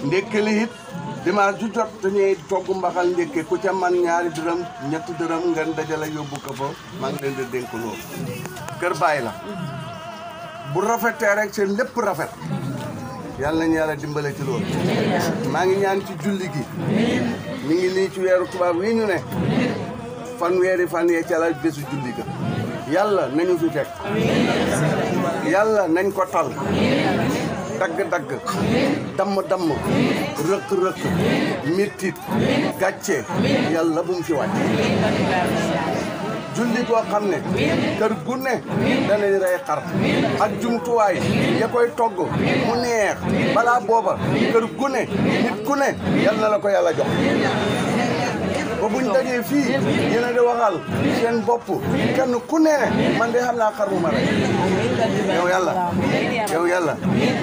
ndékke li it dimanche ju jot dañuy togg mbaxal ndékke ku ca man ñaari dërëm ñetti dërëm ngeen dajale yóbbu ko fa maa ngi leen di dénk loolu kër Baay la bu rafetee rek seen lépp rafet yàlla nañu yàlla dimbale ci loolu maa ngi ñaan ci julli gi mi ngi nii ci weeru tubaab wi ñu ne fanweeri fan yee ca la bésu julli ga yàlla nañu fi fekk yàlla nañ ko tal dagg-dagg damm-damm rëq-rëq mettit gàcce yàlla bu mu fi wàcc julli boo xam ne kër gu ne danañ rey xar ak jumtuwaay ya koy togg mu neex balaa booba kër gu ne nit ku ne yal na la ko yàlla jox ba buñ dajee fii yéen a di waxal seen bopp kenn ku ne man de xam naa xar mu ma rey yow yàlla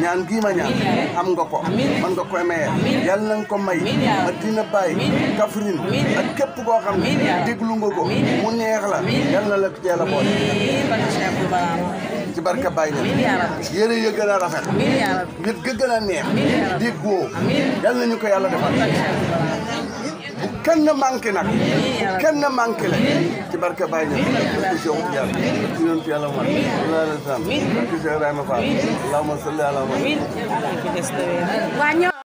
ñaan gii ma ñaan am nga ko man nga koy maye yàlla na nga ko may Medina Baye Kaffrine ak képp koo xam ne déglu nga ko mu neex la yàlla na la ko teel a boole ci barka Baye na yére ya gën a rafet nit ga gën a neex déggoo yàlla nañu ko yàlla defal bu kenn manqué nag bu kenn manqué la ci barke Baye na ci Cheikh Diallo ci yoon ci yàlla Muhammad sallallahu alayhi wa sallam ci Cheikh Ibrahima Fall allahumma salli ala Muhammad